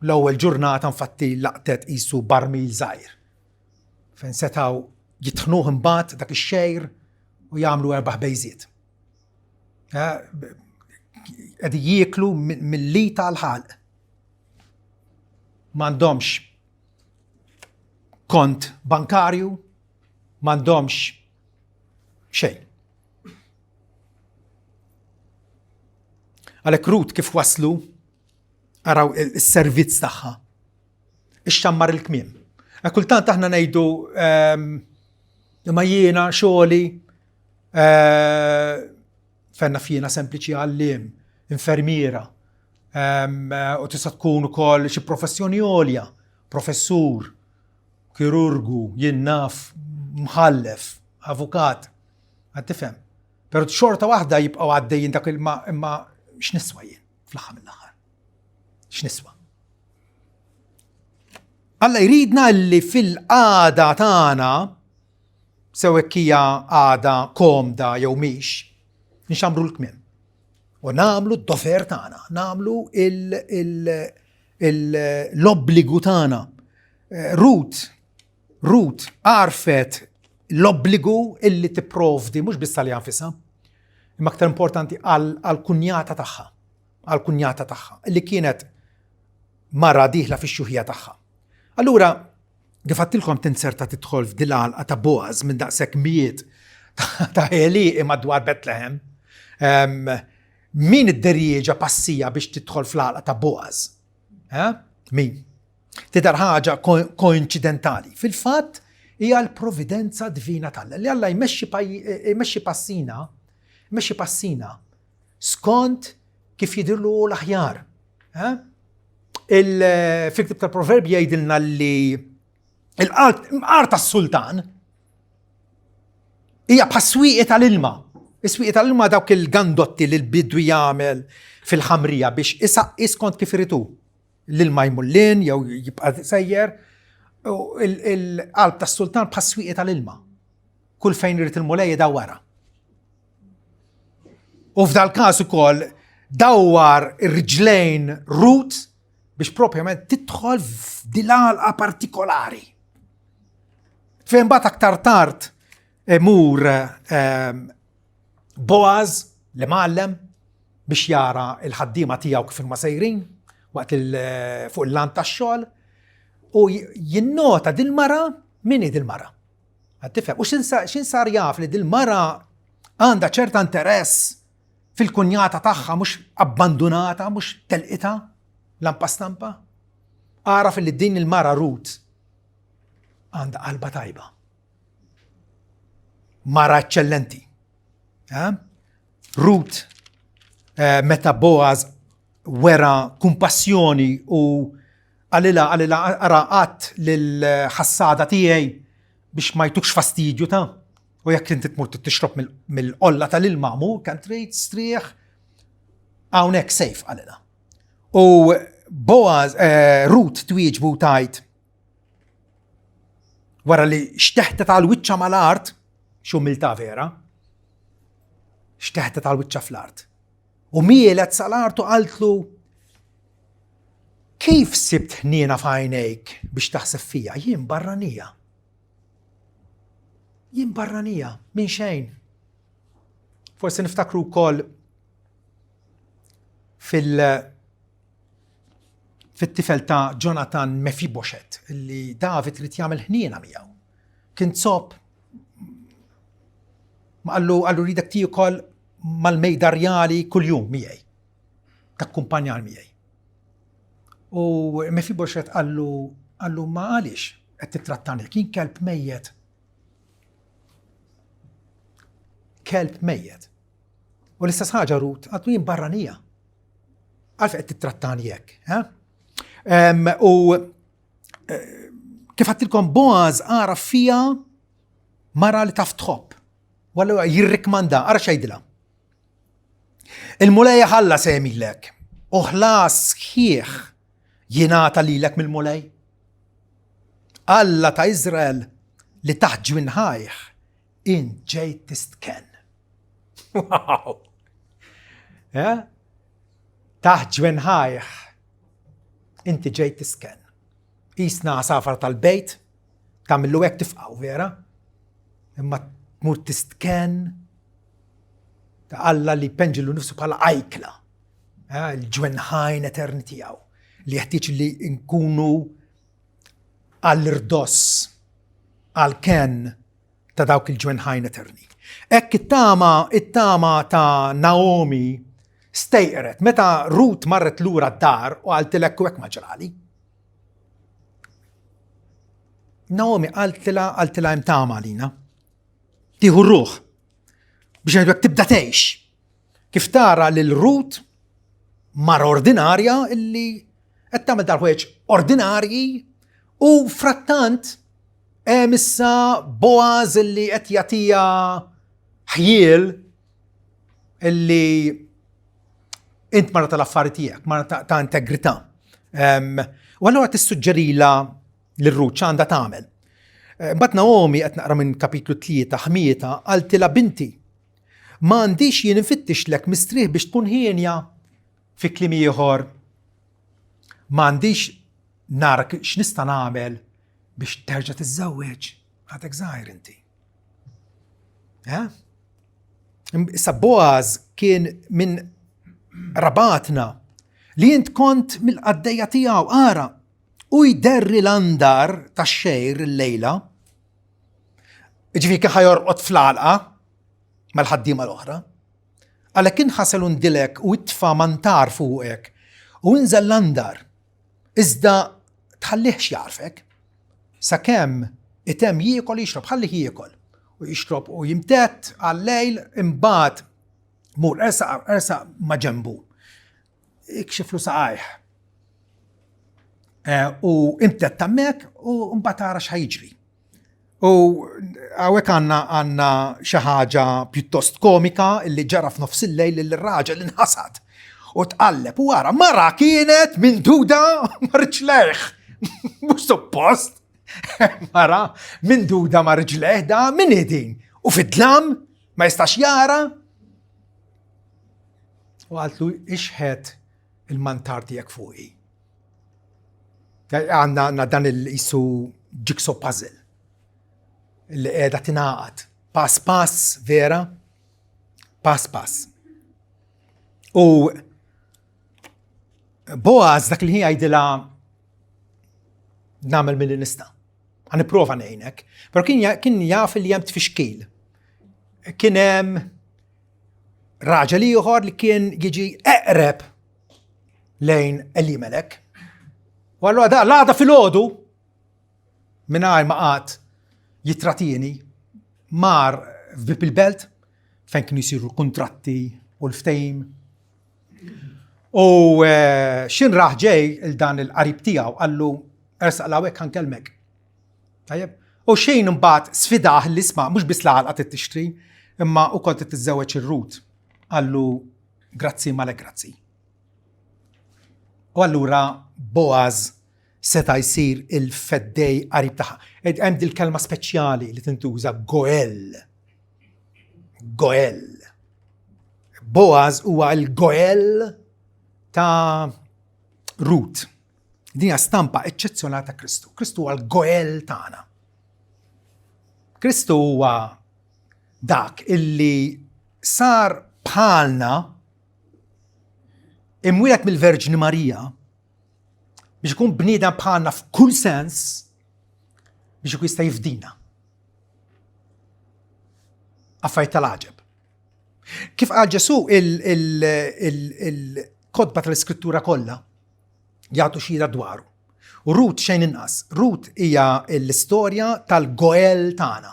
L-ewwel ġurnata infatti laqtet qisu barmil żgħir fejn setgħu jitħnuh imbagħad dak ix-xejr u jagħmlu erba' ħbejżiet. Qed jieklu mill-lita għal ħalq. M'għandhomx kont bankarju, m'għandhomx xejn. Għalhekk Rut kif waslu Araw is-servizz tagħha. Ixxammar il-kmiem. E kultant aħna ngħidu ehm, imma jiena xogħli eh, fenna fjena sempliċi għallim, infermiera, ehm, u tista' tkun ukoll xi professjoni għolja, professur, kirurgu, jien naf, mħallef, avukat, għad tifhem. Pero xorta waħda jibqgħu għaddejjin dak il-ma imma x'niswa jien fl-aħħar mill-aħħar. X'niswa? Alla jridna li fil-qagħda tagħna sew hekk hija għada komda jew mhix, nxamru l-kmiem. U nagħmlu d-dover tagħna, nagħmlu l-obbligu tagħna. Eh, Rut, Rut għarfet l-obbligu illi tipprovdi mhux biss għaliha nfisha, imma aktar importanti għall-kunjata tagħha, għall-kunjata tagħha, illi kienet mara dieħla fix-xjuħija tagħha. Allura, kif għattilkom tinserta tidħol f'dil għalqa ta' Boaz minn daqshekk mijiet ta' għelieqi madwar Betlehem, min idderieġa passija biex tidħol fl-għalqa ta' Boaz? Eh? Min? Tidher ħaġa koinċidentali. Fil-fatt, hija l-providenza divina t'Alla li Alla jmexxi jmexxi passina, jmexxi passina skont kif jidhirlu l-aħjar. Eh? Fil-ktib tal-Proverbi jgħidilna li il-qalb imqar tas-sultan hija bħas-swieqi tal-ilma. Is-swieqi tal-ilma dawk il-gandotti li l-bidwi jagħmel fil-ħamrija biex isaqqi skont kif irid hu. L-ilma jmur lin jew jibqa' sejjer. Il-qalb tas-sultan bħas-swieqi tal-ilma. Kull fejn irid il-Mulej idawwarha. U f'dal każ ukoll dawwar ir-riġlejn Rut biex propjament tidħol f'dil-għalqa partikolari. Fejn bat aktar tard imur ehm, Boaz li mgħallem biex jara il-ħaddiema tiegħu kif huma sejrin waqt fuq il-lant tax-xogħol u jinnota dil-mara min hi dil-mara. Tifhem, u xin sar jaf li dil-mara għandha ċerta interess fil-kunjata tagħha mhux abbandunata, mhux telqita lampa stampa. Għaraf li din il-mara Rut għandha qalba tajba. Mara eccellenti. Eh? Rut, eh, meta Boaz wera kumpassjoni u qalilha qalilha ara qatt lill-ħassada tiegħi biex ma jtukx fastidju ta' u jekk inti tmur tixrob mill-qolla tal-ilma mu kemm trid strieħ hawnhekk sejf qalilha. U Boaz eh, Rut twieġbu tajt Wara li xteħtet għal wiċċa mal-art, x'umiltà vera, xteħtet għal wiċċa fl-art. U mielet sal-art u qaltlu Kif sibt ħniena f'għajnejk biex taħseb fija? Jien barranija. Jien barranija, minn xejn. Forsi niftakru wkoll fil- fit-tifel ta' Jonathan Mephibosheth li David trid jagħmel ħniena miegħu. Kien zopp ma qallu qallu ridek tiekol mal-mejda rjali kuljum miegħi. Takkumpanjar miegħi. U Mephibosheth qallu qallu ma għaliex qed tittrattani kien kelb mejjet. Kelb mejjet. U l-istess ħaġa Rut, għatlu jien barranija. Għalfejn qed tittrattani hekk, eh? U eh, kif għattilkom Boaz għara fija mara li taf tħobb. Wallu jirrikmanda, ara xejdila. Il-Mulej ħalla se jemilek u ħlas sħiħ jingħata lilek mill-Mulej. Alla ta' Izrael li taħt ġwinħajh int ġejt tistkenn. Wow! Eh? Taħt ġwenħajh inti ġejt tisken. Isna għasafar tal-bejt, tagħmillu hekk tifqgħu vera. Imma tmur tistken ta' Alla li penġilu nifsu bħala ajkla. Eh, il-ġwenħajn eterni tiegħu li jeħtieġ li nkunu għall-irdoss, għall-kenn ta' dawk il-ġwenħajn eterni. Hekk it-tama, it-tama ta' Naomi stejqret meta Rut marret lura d-dar u qaltilek u hekk ma ġrali. Naomi qaltilha qaltilha hemm tama għalina. Tieħu r-ruħ biex ngħidu tibda tgħix. Kif tara lil Rut mara ordinarja illi qed tagħmel dal-ħwejjeġ ordinarji u frattant hemm issa Boaz illi qed jagħtiha ħjiel illi int mara tal-affari tiegħek, mara ta' integrità. U allura tissuġġerila lil Rut x'għandha tagħmel. Eh, mbagħad Naomi qed naqra minn kapitlu 3 ħmieta qaltilha binti Ma għandix jien infittixlek mistrieħ biex tkun hienja? Fi kliem ieħor, ma għandix nara x'nista' nagħmel biex terġa' tiżżewweġ? Għadek żgħir inti. Eh? Issa Boaz kien minn rabatna li int kont mill-qaddejja tiegħu ara u jderri l-andar tax-xejr il-lejla. Ġifieri kien ħajorqod fl-għalqa mal-ħaddiema l-oħra. Għalhekk inħasel u ndilek u itfa' mantar fuqek u inżel l-andar. Iżda tħallihx jagħrfek. Sakemm itemm jiekol jixrob, ħallih jiekol u jixrob u jimtedd għal-lejl imbagħad mur ersaq ersaq ma' ġenbu. Ikxiflu saqajh. Eh, u imtedd hemmhekk u mbagħad tara x'ħajġri. U hawnhekk għandna għandna xi ħaġa pjuttost komika li ġara f'nofs il-lejl li r-raġel inħasad u tqalleb u wara mara kienet minn duda ma' riġlejh. Mhux suppost. Mara minn duda ma' riġlejh da min din. U fid-dlam ma jistax jara. U għaltlu ixħet il-mantar tiegħek fuqi. Għandna dan il-jisu jigsaw puzzle li qiegħda tingħaqad pass pass vera, pass pass. U Boaz dak li jgħidilha nagħmel milli nista'. Ħa nipprova ngħinek. Però kien kien jaf li hemm tfixkil. Kien hemm raġel ieħor li kien jiġi eqreb lejn Elimelek. U allura da l-għada filgħodu mingħajr ma qagħad jitratini mar f'bib il-belt fejn kienu jsiru l-kuntratti u l-ftehim. U eh, xin raħ ġej il dan il-qarib tiegħu qallu ersaq lawek ħa nkellmek. Tajjeb? U xejn imbagħad sfidah li isma' mhux biss l-għalqa trid tixtri, imma ukoll trid tiżżewweġ ir-Rut. Qallu grazzi ma le grazzi. U allura Boaz seta' jsir il-feddej qarib tagħha. Hemm dil-kelma speċjali li tintuża goel. Goel. Boaz huwa l-goel ta' Rut. Din hija stampa eċċezzjonali ta' Kristu. Kristu huwa l-goel tagħna. Kristu huwa dak illi sar bħalna imwieled mill-Verġni Marija biex ikun bniedem bħalna f'kull sens biex ikun jista' jifdina. Affarijiet tal-għaġeb. Kif qal Ġesu il-kotba tal-iskrittura kollha jagħtu xhieda dwaru. U Rut xejn inqas. Rut hija l-istorja tal-goel tagħna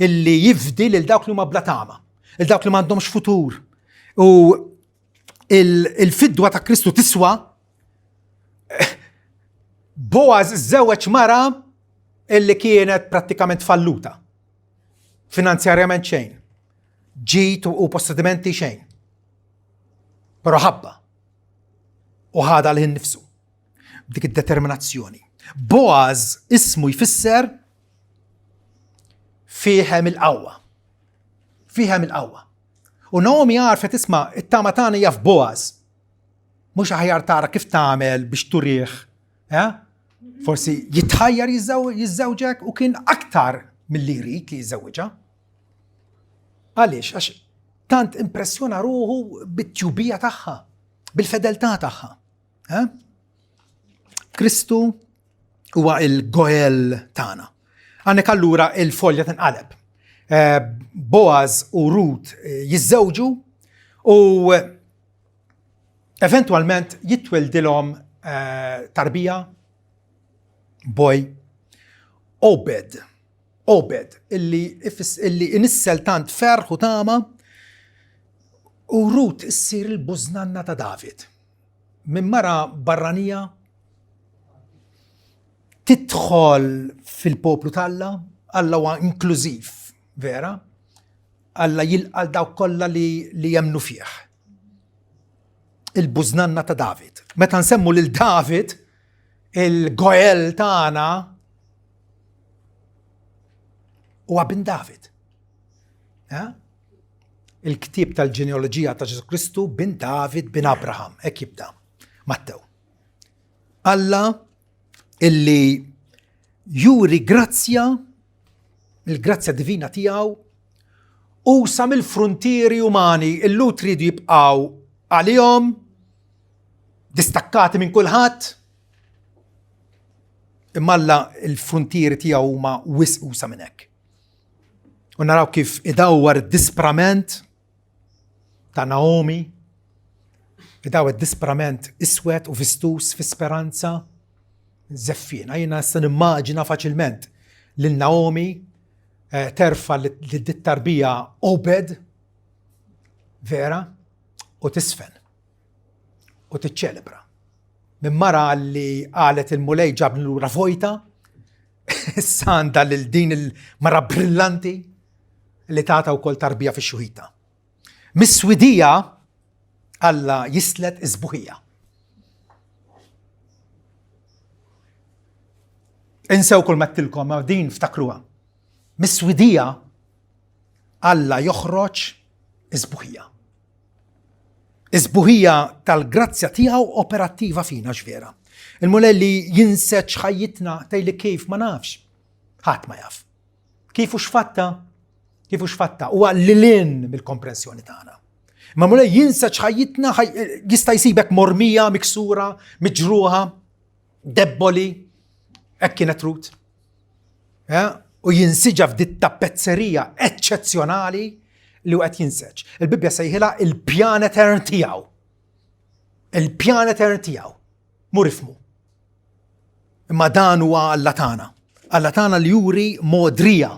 illi jifdi lil dawk li huma bla tama, lil dawk li m'għandhomx futur. U il-fidwa ta' Kristu tiswa Boaz żewweġ mara illi kienet prattikament falluta. Finanzjarjament xejn. Ġid u possedimenti xejn. Però ħabba. U ħada l nifsu. B'dik id-determinazzjoni. Boaz ismu jfisser fihem il-qawwa. Fihem il-qawwa. U Naomi għarfet isma' it-tama tagħna hija f'Boaz. Mhux aħjar tara kif tagħmel biex turih, eh? Forsi jitħajjar jiżżewġek u kien aktar milli jrid li jiżżewġha. Għaliex? Għax tant impressjona ruħu bit-tjubija tagħha, bil-fedeltà tagħha. Eh? Kristu huwa il-goel tagħna. Għandek allura il-folja tinqaleb. Eh, Boaz u Rut eh, jiżżewġu u eventwalment jitwildilhom eh, tarbija boj Obed. Obed illi, illi inissel tant ferħ u tama u Rut issir il-bużnanna ta' David. Minn mara barranija tidħol fil-poplu t'Alla, Alla huwa inklużiv, vera? Alla jilqa' dawk kollha li, li jemmnu fih. Il-bużnanna ta' David. Meta nsemmu lil David, il-goel tagħna huwa bin David. Eh? Il-ktieb tal-ġenealoġija ta' Ġesu Kristu bin David bin Abraham, hekk jibda. Mattew. Alla illi juri grazzja, il-grazzja divina tiegħu, usa mill-fruntieri umani, illu tridu jibqgħu għalihom, distakkati minn kulħadd. Imma Alla il-fruntieri tiegħu huma wisq usa minn hekk. U naraw kif idawwar id-disprament ta' Naomi, idawwar id-disprament iswed u vistus fi speranza zeffina. Jiena nista' nimmaġina faċilment lil Naomi eh, terfa lil dit-tarbija Obed vera u tisfen u tiċċelebra. Minn mara li qalet il-Mulej ġabni lura vojta. Issa għandha lil din il-mara brillanti li tata wkoll tarbija fix-xuħita. Mis-swidija Alla jislet is-sbuħija. Insew kull mettilkom, ma din ftakruha. Mis-swidija Alla joħroġ is-sbuħija. Is-sbuħija tal-grazzja tiegħu operattiva fina x'vera. Il-Mulej li jinseġ ħajjitna tgħidli kif ma nafx. Ħadd ma jaf. Kif u x'fatta? Kif u x'fatta? Huwa lilin mill-komprensjoni tagħna. Ma Mulej jinseġ ħajjitna jista' jsibek mormija, miksura, miġruħa, debboli, hekk kienet Rut. Eh? U jinsiġa f'dit tappezzerija eċċezzjonali li qed jinseġ. Il-Bibbja sejħilha il-pjan etern tiegħu. Il-pjan etern tiegħu. Mur ifmu. Imma dan huwa Alla tagħna. Alla tagħna li juri modrija,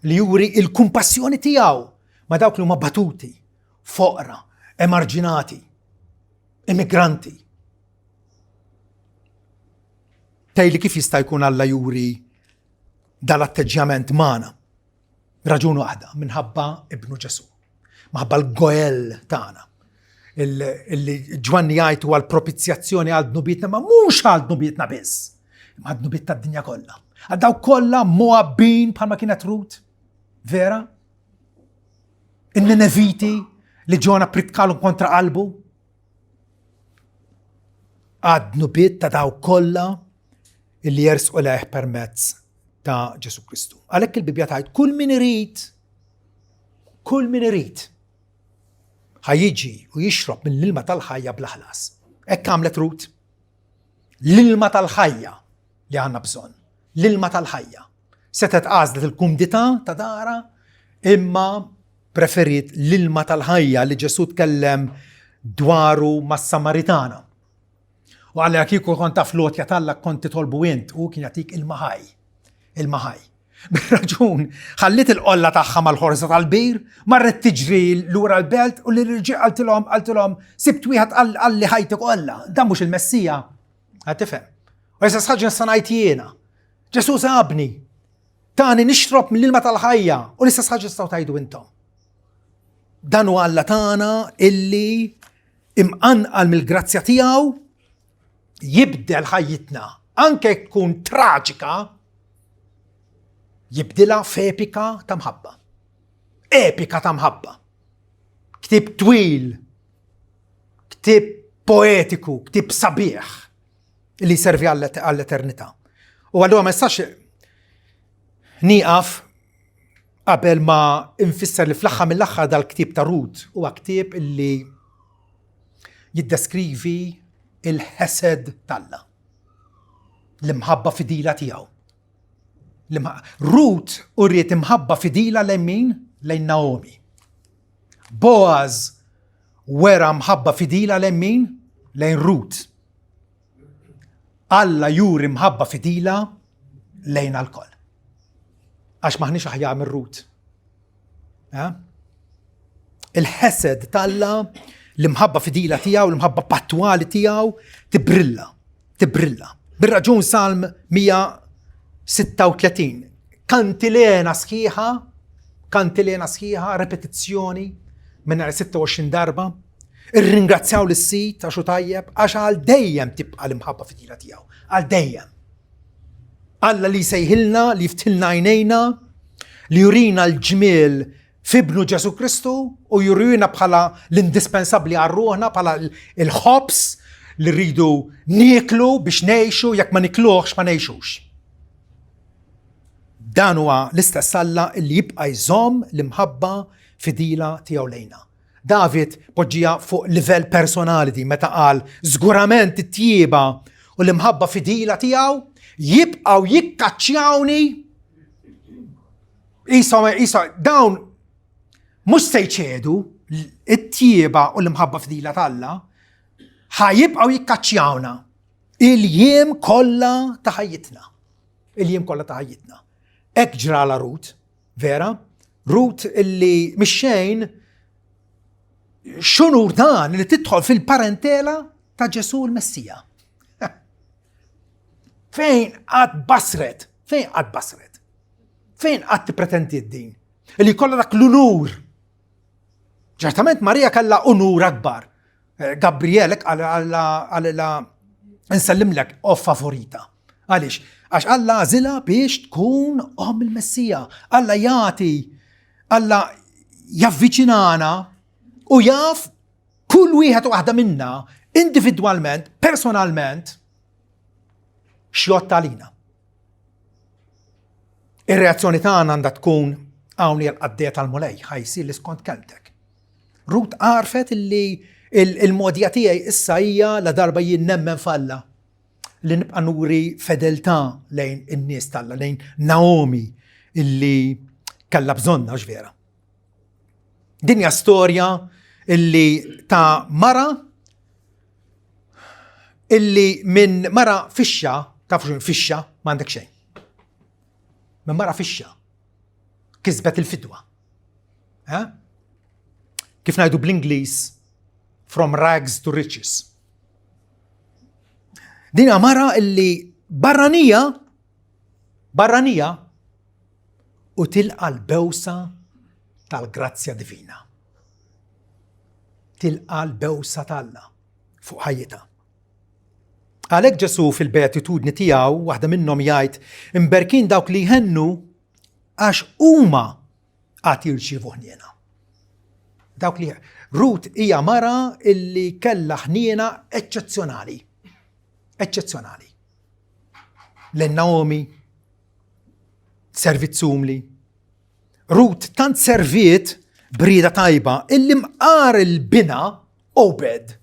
li juri il-kumpassjoni tiegħu ma' dawk li huma batuti, foqra, emarġinati, immigranti. Tgħidli kif jista' jkun Alla juri dal-atteġġjament magħna? Raġun waħda, minħabba ibnu Ġesu. Minħabba l-goel tagħna. Illi Ġwanni jgħid huwa l-propizjazzjoni għal dnubietna, ma mhux għal dnubietna biss, imma dnubiet tad-dinja kollha. Għal dawk kollha Moabbin bħalma kienet Rut, vera? In-Nineviti li Ġona pritkalu kontra qalbu, għad-dnubiet ta' dawk kollha illi jersqu lejh permezz ta' Ġesu Kristu. Għalhekk il-Bibbja tgħid kull min irid, kull min irid ħajjiġi u jixrob mill-ilma tal-ħajja bla ħlas. Hekk għamlet Rut. L-ilma tal-ħajja li għandna bżonn. L-ilma tal-ħajja. Setgħet għażlet il-kumdità ta' dara imma preferiet l-ilma tal-ħajja li Ġesù tkellem dwaru mas-Samaritana. U għalli kieku kont taf l-għotja t'Alla kont titolbu int u kien jagħtik ilma ħaj. Ilma ħaj. Bir-raġun, ħalliet il-qolla tagħha mal-ħorza tal-bir, marret tiġri lura l-belt u l-irġiel qaltilhom qaltilhom sibt wieħed qalli ħajti kollha, dan mhux il-Messija. Qed tifhem. U issa ħaġa nista' ngħid jiena. Ġesù sabni. Tani nixrob mill-ilma tal-ħajja u l-istess ħaġa tistgħu tgħidu intom. Dan huwa Alla tagħna illi imqanqal mill-grazzja tiegħu jibdel ħajjitna anke tkun traġika jibdilha f'epika ta' mħabba. Epika ta' mħabba. Ktib twil, ktib poetiku, ktib sabiħ li jservi għall-eternità. U allura ma nistax nieqaf qabel ma nfisser li fl-aħħar mill-aħħar dal-ktieb ta' Rut huwa ktieb illi jiddeskrivi il-ħesed t'Alla. L-imħabba fidila tiegħu. Rut uriet imħabba fidila lejn min? Lejn Naomi. Boaz wera mħabba fidila lejn min? Lejn Rut. Alla juri mħabba fidila lejn alkoll. Għax maħniex aħjar minn Rut. Il-ħesed t'Alla, l-imħabba fidila tiegħu, l-imħabba pattwali tiegħu, tibrilla, tibrilla. Bir-raġun Salm 136, kantilena sħiħa, kantilena sħiħa, repetizzjoni minn 26 darba. Irringrazzjaw lis-Sid għax hu tajjeb, għax għal dejjem tibqa' l-imħabba fidila tiegħu, għal dejjem. Alla li jsejħilna, li jiftħilna għajnejna, li jurina l-ġmiel f'ibnu Ġesu Kristu u jurina bħala l-indispensabbli għal ruħna, bħala l-ħobs li rridu nieklu biex ngħixu, jekk ma nikluhx ma ngħixux. Dan huwa l-istess Alla li jibqa' jżomm l-imħabba fidila tiegħu lejna. David poġġiha fuq livell personali din meta qal żgurament it-tjieba u l-imħabba fidila tiegħu jibqgħu jikkaċċjawni isa isa dawn mhux se jċedu it-tjieba u l-imħabba fidila t'Alla ħa jibqgħu jikkaċċjawna il-jiem kollha ta' ħajjitna. Il-jiem kollha ta' ħajjitna. Hekk ġrala Rut. Vera? Rut illi mix-xejn x'unur dan li tidħol fil-parentela ta' Ġesu l-Messija. Fejn għad basret. Fejn qatt basret? Fejn qatt tippretendiet din? Li jkollha dak l-unur. Ċertament Marija kellha unur akbar. Eh, Gabrielek għalila nsellimlek o favorita. Għaliex? Għax Alla għażilha biex tkun om il-Messija. Alla jagħti, Alla javviċinana u jaf kull wieħed u waħda minna individwalment, personalment, xjott għalina. Ir-reazzjoni tagħna għandha tkun hawn hija l-qaddejja tal-Mulej ħa jsir li skont kelmtek. Rut għarfet illi il-modja tiegħi issa hija la darba jien nemmen falla li nibqa' nuri fedeltà lejn in-nies talla, lejn Naomi illi kellha bżonna vera. Din hija storja illi ta' mara illi minn mara fixxa, tafu x'in fixxa, m'għandek xejn. Minn mara fixxa kisbet il-fidwa. Eh? Kif ngħidu bl-Ingliż, from rags to riches. Din mara illi barranija, barranija, u tilqa l-bewsa tal-grazzja divina. Tilqa l-bewsa t'Alla fuq ħajjitha. Għalhekk Ġesù fil-beatitudni tiegħu waħda minnhom jgħid imberkin dawk li jħennu għax huma għad jirċievu ħniena. Dawk li Rut hija mara illi kellha ħniena eċċezzjonali. Eċċezzjonali. Lil Naomi servizz umli. Rut tant serviet brida tajba illi mqar il-bina Obed.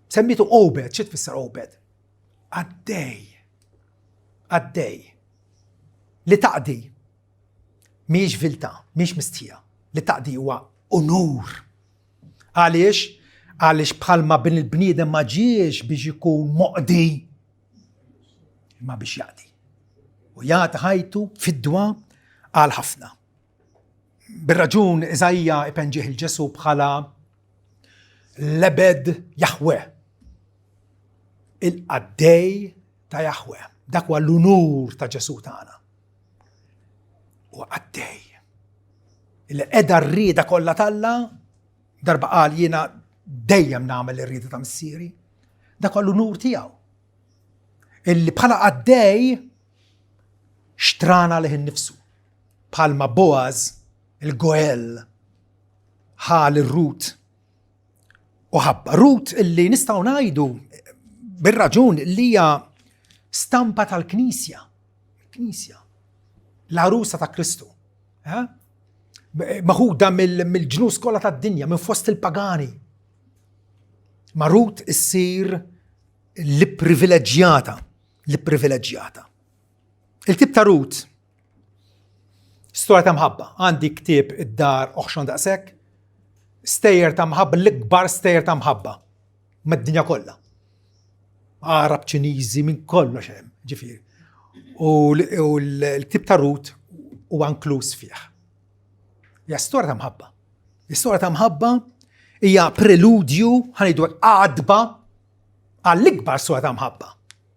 Semmitu Obed, xi tfisser Obed? Għaddej. Għaddej. Li taqdi mhijiex vilta, mhijiex mistħija. Li taqdi huwa unur. Għaliex? Għaliex bħalma bin il-bniedem ma ġiex biex ikun moqdi imma biex jaqdi. U jagħti ħajtu fid-dwa għal ħafna. Bir-raġun Iżaija ipenġih il-Ġesu bħala l-ebed Jahwe. Il-qaddej ta' Jahwe. Dak huwa l-unur ta' Ġesu tagħna. U qaddej. Il-qeda r-rieda kollha t'Alla darba qal jiena dejjem nagħmel ir-rieda ta' missieri. Dak huwa l-unur tiegħu. Illi bħala qaddej xtrana lih innifsu. Bħalma Boaz il-Goel ħa lil Rut u ħabba. Rut illi nistgħu ngħidu bir-raġun li hija stampa tal-Knisja. Knisja. L-għarusa ta' Kristu. Eh? Maħuda mill-ġnus kollha tad-dinja, minn fost il-pagani. Ma Rut issir l-privileġġjata, l-privileġġjata. Il-tip ta' Rut, storja ta' mħabba, għandi ktieb id-dar oħxon daqshekk, stejjer ta' mħabba, l-ikbar stejjer ta' mħabba mad-dinja kollha. Arab, Ċiniżi, minn kollox hemm, ġifieri. U l-ktieb ta' Rut huwa inkluż fih. Hija storja ta' mħabba. L-istorja ta' mħabba hija preludju, ħanejdu għadba għall-ikbar storja ta' mħabba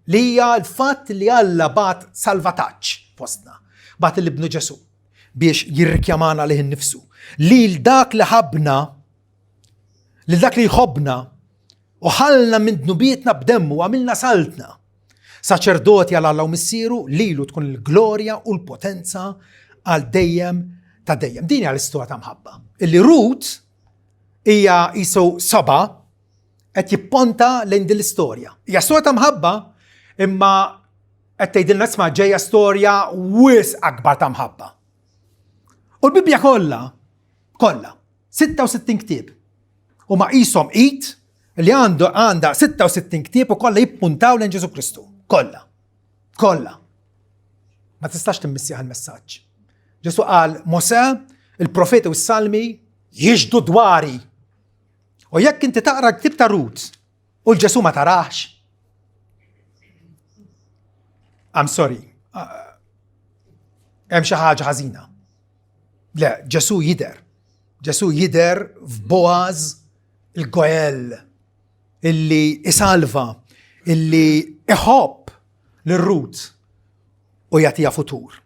li hija l-fatt li Alla bat salvataġġ fostna, bat l-ibnu Ġesu biex jirrikjamana lih innifsu. Lil dak li ħabna, lil dak li jħobbna u ħallna minn dnubietna b'demmu għamilna saltna. Saċerdoti għal Alla u Missieru, lilu tkun il-glorja u l-potenza għal dejjem ta' dejjem. Din hija l-istorja ta' mħabba. Illi Rut hija jisu saba qed jipponta lejn din l-istorja. Hija storja ta' mħabba imma qed tgħidilna isma' ġejja storja wis akbar ta' mħabba. U l-Bibbja kollha, kollha, 66 ktieb. U ma qishom id li għandu għandha 66 ktieb u kollha jippuntaw lejn Ġesu Kristu. Kollha. Kollha. Ma tistax timmissjaħ il-messaġġ. Ġesu qal Mosè, il-profeti u s-salmi jixdu dwari. U jekk inti taqra l-ktieb ta' Rut u l-Ġesu ma tarax. I'm sorry. Hemm xi ħaġa ħażina. Le, Ġesu jidher. Ġesu jidher f'Boaz il-Goel illi isalva, illi iħobb lil Rut. u jagħtiha futur.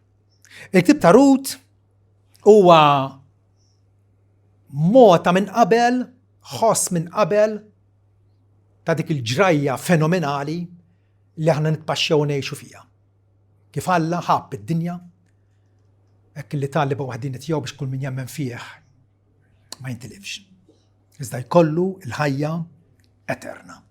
Il-ktib ta' Rut huwa mota minn qabel, ħoss minn qabel ta' dik il-ġrajja fenomenali li aħna nitpaxxew ngħixu fiha. Kif Alla ħabb id-dinja, hekk li talli waħdini tiegħu biex kull min jemmen fih ma jintilifx. Iżda jkollu l-ħajja eterna.